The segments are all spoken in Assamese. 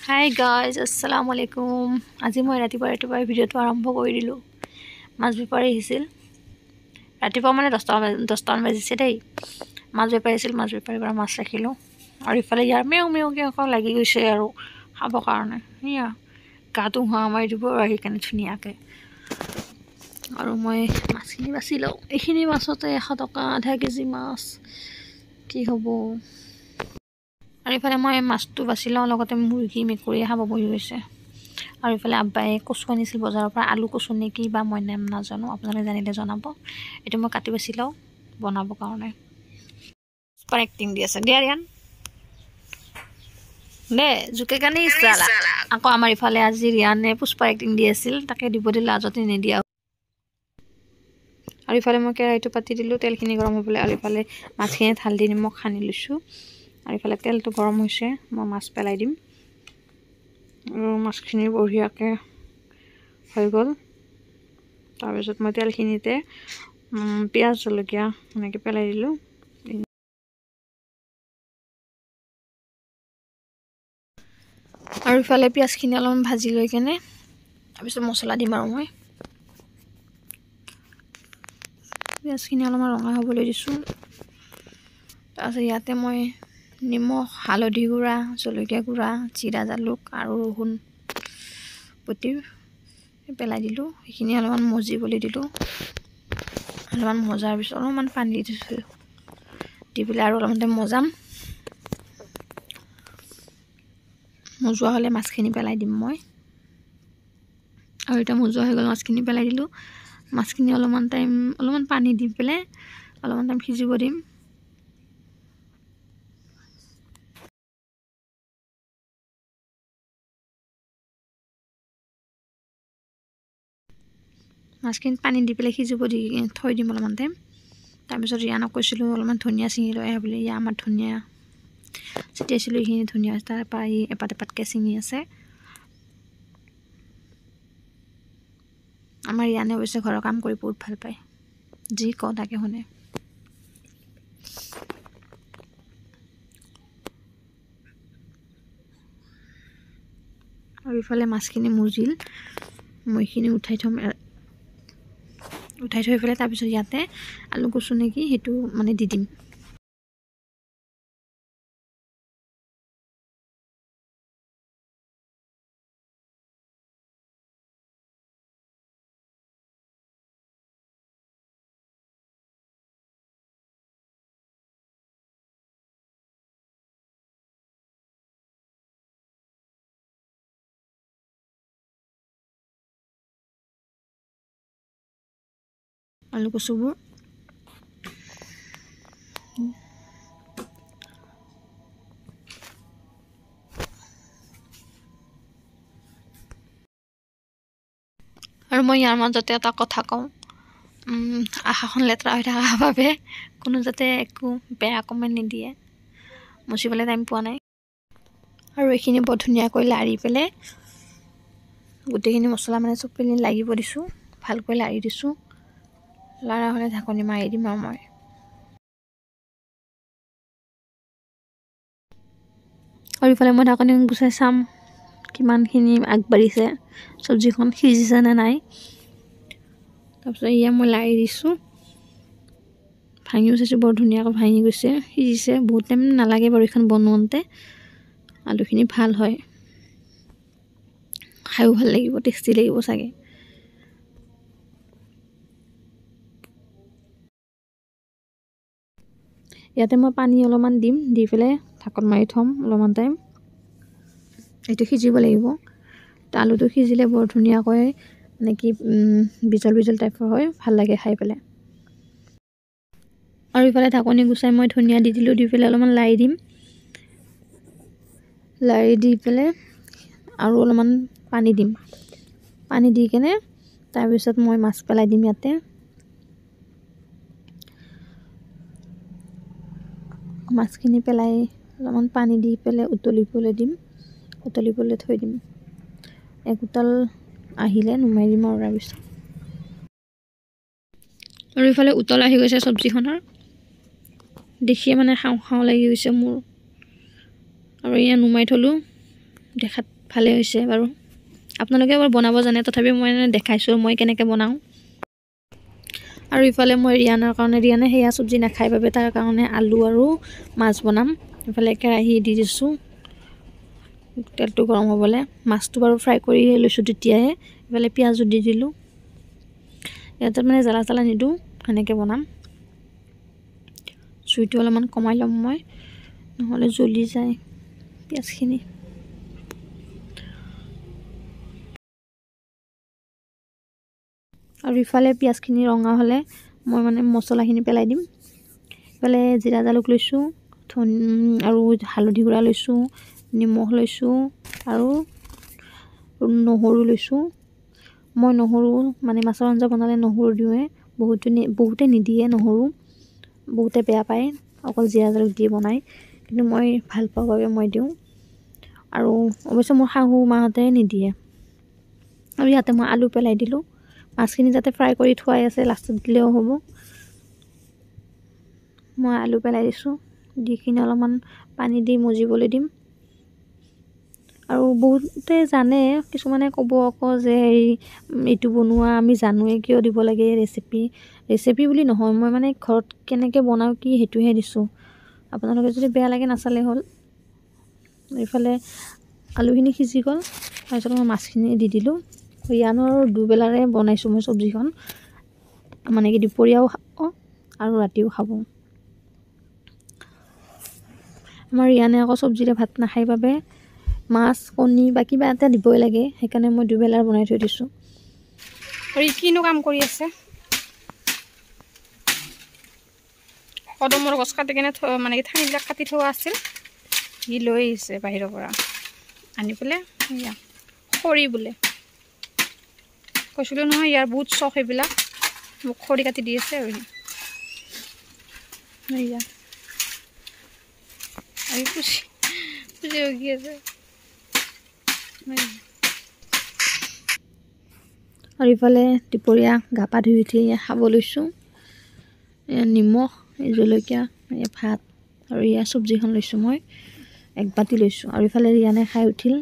হাই গাইজ, আসসালামু আলাইকুম। আজি মই ৰাতিপুৱা ৰাতিপুৱাই ভিডিঅ'টো আৰম্ভ কৰি দিলোঁ। মাছ বেপাৰী আহিছিল ৰাতিপুৱা, মানে 10টামান বাজিছে দেই। মাছ বেপাৰী আহিছিল, মাছ বেপাৰীৰ পৰা মাছ ৰাখিলোঁ। আৰু ইফালে ইয়াৰ মেও মেওকৈ আকৌ লাগি গৈছে আৰু খাবৰ কাৰণে। সেয়া গাটো হোৱা মাৰি দিব আৰু আহি কেনে ধুনীয়াকৈ। আৰু মই মাছখিনি বাছি লওঁ। এইখিনি মাছতে 100 টকা আধা কেজি মাছ, কি হ'ব। আৰু ইফালে মই মাছটো বাছি লওঁ, লগতে মুৰ্গী মেকুৰীয়ে খাব বহি গৈছে। আৰু ইফালে আব্বাই কচু আনিছিল বজাৰৰ পৰা, আলু কচু নে কি বা মই নাম নাজানো, আপোনালোকে জানিলে জনাব। এইটো মই কাটি বাছি লওঁ বনাবৰ কাৰণে। এক্টিং দি আছে দিয়া ৰিয়ান দে জোকে কানি চালা। আকৌ আমাৰ ইফালে আজি ৰিয়ানে পুষ্পা এক্টিং দি আছিল, তাকে দিব দিলে লাজতে নিদিয়া। আৰু ইফালে মই কেৰাহীটো পাতি দিলোঁ তেলখিনি গৰম হ'বলৈ। আৰু ইফালে মাছখিনিত হালধি নিমখ সানি লৈছোঁ। আৰু ইফালে তেলটো গৰম হৈছে, মই মাছ পেলাই দিম। আৰু মাছখিনি বঢ়িয়াকৈ হৈ গ'ল। তাৰপিছত মই তেলখিনিতে পিঁয়াজ জলকীয়া এনেকৈ পেলাই দিলোঁ। আৰু ইফালে পিঁয়াজখিনি অলপমান ভাজি লৈ কেনে তাৰপিছত মছলা দিম। আৰু মই পিঁয়াজখিনি অলপমান ৰঙা হ'বলৈ দিছোঁ। তাৰপিছত ইয়াতে মই নিমখ, হালধি গুড়া, জলকীয়া গুড়া, জিৰা, জালুক আৰু ৰহুন বটি পেলাই দিলোঁ। সেইখিনি অলপমান মজিবলৈ দিলোঁ। অলপমান মজাৰ পিছত অলপমান পানী দি দিছোঁ, দি পেলাই আৰু অলপমান টাইম মজাম। মজোৱা হ'লে মাছখিনি পেলাই দিম মই। আৰু এতিয়া মজোৱা হৈ গ'ল, মাছখিনি পেলাই দিলোঁ। মাছখিনি অলপমান টাইম অলপমান পানী দি পেলাই অলপমান টাইম সিজিব দিম। মাছখিনিত পানী দি পেলাই সিজিব দি থৈ দিম অলপমান টাইম। তাৰপিছত ৰিয়ানক কৈছিলোঁ অলপমান ধনিয়া ছিঙি লৈ আহে বুলি। ইয়া আমাৰ ধনিয়া ছিটিয়াইছিলোঁ, এইখিনি ধনিয়া তাৰপৰা ই এপাত এপাতকৈ ছিঙি আছে। আমাৰ ৰিয়ানে অৱশ্যে ঘৰৰ কাম কৰি বহুত ভাল পায়, যি কওঁ তাকে শুনে। আৰু ইফালে মাছখিনি মজিল, মই এইখিনি উঠাই থ'ম। উঠাই থৈ পেলাই তাৰপিছত ইয়াতে আলু কচু নেকি সেইটো মানে দি দিম। আলু কচুবোৰ আৰু মই ইয়াৰ মাজতে এটা কথা কওঁ, আশাখন লেতেৰা হৈ থকাৰ বাবে কোনো যাতে একো বেয়া কমেণ্ট নিদিয়ে, মচিবলৈ টাইম পোৱা নাই। আৰু এইখিনি বৰ ধুনীয়াকৈ লাৰি পেলাই গোটেইখিনি মছলা মানে চবখিনি লাগিব দিছোঁ, ভালকৈ লাৰি দিছোঁ। লাৰা হ'লে ঢাকনি মাৰি দিম আৰু মই। আৰু ইফালে মই ঢাকনি গুচাই চাম কিমানখিনি আগবাঢ়িছে, চব্জিখন সিজিছে নে নাই। তাৰপিছত এয়া মই লাৰি দিছোঁ, ভাঙিও চাইছোঁ, বৰ ধুনীয়াকৈ ভাঙি গৈছে, সিজিছে। বহুত টাইম নালাগে বাৰু এইখন বনোৱাতে, আলুখিনি ভাল হয়, খায়ো ভাল লাগিব, টেষ্টি লাগিব চাগে। ইয়াতে মই পানী অলপমান দিম, দি পেলাই ঢাকন মাৰি থ'ম অলপমান টাইম। এইটো সিজিব লাগিব। আলুটো সিজিলে বৰ ধুনীয়াকৈ মানে কি বিজল বিজল টাইপৰ হয়, ভাল লাগে খাই পেলাই। আৰু ইফালে ঢাকনি গুচাই মই ধনিয়া দি দিলোঁ, দি পেলাই অলপমান লাৰি দিম। লাৰি দি পেলাই আৰু অলপমান পানী দিম। পানী দি কেনে তাৰপিছত মই মাছ পেলাই দিম ইয়াতে। মাছখিনি পেলাই অলপমান পানী দি পেলাই উতলিবলৈ দিম, উতলিবলৈ থৈ দিম। এক উতল আহিলে নুমাই দিম আৰু তাৰপিছত। আৰু ইফালে উতল আহি গৈছে চব্জিখনৰ, দেখিয়ে মানে খাওঁ খাওঁ লাগি গৈছে মোৰ। আৰু এয়া নুমাই থ'লোঁ, দেখাত ভালেই হৈছে বাৰু। আপোনালোকে বাৰু বনাব জানে, তথাপি মই দেখাইছোঁ মই কেনেকৈ বনাওঁ। আৰু ইফালে মই ৰিয়ানৰ কাৰণে, ৰিয়ানে সেয়া চব্জি নাখায় বাবে তাৰ কাৰণে আলু আৰু মাছ বনাম। ইফালে কেৰাহী দি দিছোঁ তেলটো গৰম হ'বলৈ। মাছটো বাৰু ফ্ৰাই কৰি লৈছোঁ তেতিয়াই। ইফালে পিঁয়াজো দি দিলোঁ। ইয়াতে মানে জ্বালা চালা নিদিওঁ, সেনেকৈ বনাম। জুইটো অলপমান কমাই ল'ম মই, নহ'লে জ্বলি যায় পিঁয়াজখিনি। আৰু ইফালে পিঁয়াজখিনি ৰঙা হ'লে মই মানে মছলাখিনি পেলাই দিম। ইফালে জিৰা জালুক লৈছোঁ, আৰু হালধি গুড়া লৈছোঁ, নিমখ লৈছোঁ আৰু নহৰু লৈছোঁ। মই নহৰু মানে মাছৰ আঞ্জা বনালে নহৰু দিওঁৱে, বহুতে নিদিয়ে নহৰু, বহুতে বেয়া পায়, অকল জিৰা জালুক দি বনায়, কিন্তু মই ভাল পাওঁ বাবে মই দিওঁ। আৰু অৱশ্যে মোৰ শাহু মাহঁতে নিদিয়ে। আৰু ইয়াতে মই আলু পেলাই দিলোঁ। মাছখিনি যাতে ফ্ৰাই কৰি থোৱাই আছে, লাষ্টত দিলেও হ'ব। মই আলু পেলাই দিছোঁ, দি কিনে অলপমান পানী দি মজিবলৈ দিম। আৰু বহুতে জানে, কিছুমানে ক'ব আকৌ যে হেৰি এইটো বনোৱা আমি জানোৱেই, কিয় দিব লাগে ৰেচিপি। ৰেচিপি বুলি নহয়, মই মানে ঘৰত কেনেকৈ বনাওঁ কি সেইটোহে দিছোঁ। আপোনালোকে যদি বেয়া লাগে নাচালে হ'ল। এইফালে আলুখিনি সিজি গ'ল, তাৰপিছত মই মাছখিনি দি দিলোঁ। ৰিয়ানৰ দুবেলাৰে বনাইছোঁ মই চব্জিখন, মানে কি দুপৰীয়াও খাব আৰু ৰাতিও খাব। আমাৰ ৰিয়ানে আকৌ চব্জিৰে ভাত নাখায় বাবে মাছ, কণী বা কিবা এটা দিবই লাগে, সেইকাৰণে মই দুবেলাৰ বনাই থৈ দিছোঁ। আৰু কিনো কাম কৰি আছে, কদমৰ গছ কাটি কেনে মানে কি ঠানিবিলাক কাটি থোৱা আছিল, সি লৈ আহিছে বাহিৰৰ পৰা আনি পেলাই। খৰি বোলে কৈছিলোঁ নহয়, ইয়াৰ বহুত চখ এইবিলাক, মোক খৰি কাটি দি আছে। আৰু সি পুচি পুচি ৰখি আছে। আৰু ইফালে দুপৰীয়া গা পা ধুই উঠি খাব লৈছোঁ। নিমখ, জলকীয়া, ভাত আৰু ইয়াৰ চব্জিখন লৈছোঁ মই, এক বাতি লৈছোঁ। আৰু ইফালে ৰিয়ানে খাই উঠিল।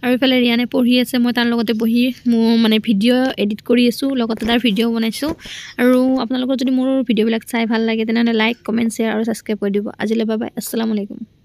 আৰু ইফালে ৰিয়ানে পঢ়ি আছে, মই তাৰ লগতে বহি মোৰ মানে ভিডিঅ' এডিট কৰি আছোঁ, লগতে তাৰ ভিডিঅ' বনাইছোঁ। আৰু আপোনালোকৰ যদি মোৰ ভিডিঅ'বিলাক চাই ভাল লাগে তেনেহ'লে লাইক, কমেণ্ট, শ্বেয়াৰ আৰু ছাবস্ক্ৰাইব কৰি দিব। আজিলৈ বাই বাই, আসসালামু আলাইকুম।